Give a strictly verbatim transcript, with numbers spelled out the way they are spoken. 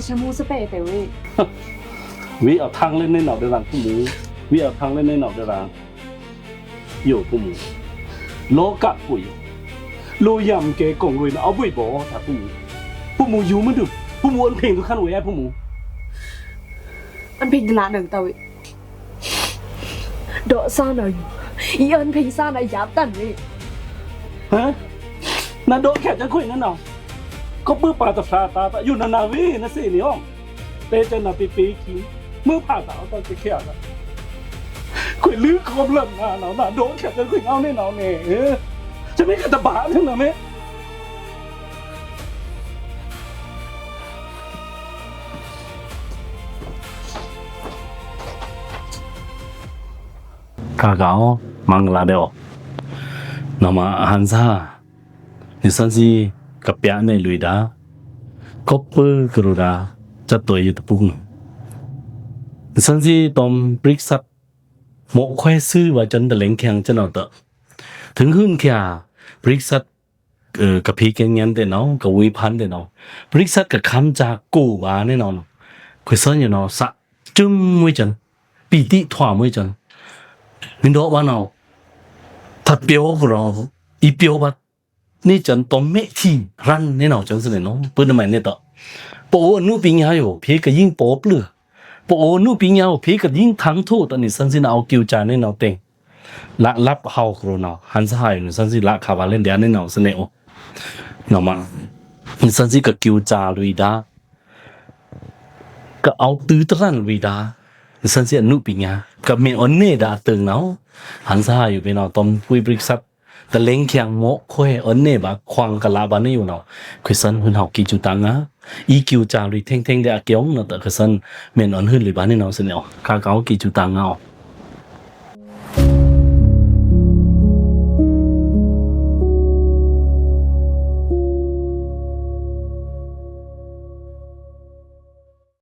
ဆံမိုးစပဲတဲဝေး ဝေးအထင်လဲနေနော်ဒရန်ဖုမူ ဝေးအထင်လဲနေနော်ဒရန် ယိုဖုမူ လောကပို့ယို လိုယံကဲကုံလွေးနအဝေးဘောတဖုမူ ဖုမူယိုမဒု ဖုမူအန်ဖင်တုခန်ဝေးဖုမူ အန်ဖင်တလာနုတဝေး ဒေါ်ဆာနာယို အီအန်ဖင်ဆာနာယပ်တန်ဝေး ဟမ် နဒေါ်ခဲတ်ခွေးနနော် ကော့ပပါတဖျာတာယိုနနာဝေးနစေးနေအောင် တဲကျန်နပေပေခီ မွေးဖာတာအတော့တခဲတာ ခွေးလူးခေါ်ဘလနာနော် နဒေါ်ခဲတ်ခွေးငေါနေနော်နေ စမေးကတဘါနေနော်မင်း ခါကောင်း မင်္ဂလာဒဲး နမဟန်ဆာ နစန်စီ ကပြားနေလွေဒါ ကော့ပကရူဒါ စက်တိုယတပူ နစန်စီ တွမ်ပရိသတ် မော့ခွဲစုဝါကျန်တလဲင်ချံကျန်တော့ ထိုင်ဟွန်းချာ ပရိသတ် ကဖေးကဲညံတဲ့နော် ကဝေးဖန်တဲ့နော် ပရိသတ်ကခမ်းချာကိုပါနဲ့နော် ခွေစန်ညနော် စ จุ่มမွေးကျန် ပီတိထွာမွေးကျန် မင်းတို့ဘာနော် ထပ်ပြောကြတော့ အီပြောပါ နေကျန်တော့မဲထီရန်နေနော် ကျန်စနေနော် ပုဒ်မနဲ့တော့ ပအိုအနုပညာယို ဖေးကယင်းပေါ်ပျော် ပအိုအနုပညာယို ဖေးကယင်းထမ်းထိုး တနည်းစန်စင်အောင် ကိဝ်ချာနေနော် တင် လပ်ဟောက်ကြတော့နော် ဟန်ဆာယို နစန်စီ လပ်ခါပါလဲ ဒဲးနေနော် စနေအို နော်မ နစန်စီ ကကိဝ်ချာလွေဒါ ကအောက်သူတရန်ဝေးဒါ နစန်စီအနုပညာ ကမ့ၢ်အိုနေဒါအတုံးနော် ဟန်ဆာယို ပေနော် တွမ်ကွေးပရိသတ် တလဲင်ချံမော့ခွဲအိုနေဘၣ် ခွန်ကလာဘၣ်နေယိုနော် ခွေစန်ဟွန်းဟောက် ကိဝ်ချာတငါ အီကိဝ်ချာလွေထဲင်ထဲင်ဒဲးအကဲအောင်နော် တခွေစန် မ့ၢ်အိုဟွန်းလွေဘၣ်နေနော် စနေအို ခါကောင်း ကိဝ်ချာတငါအို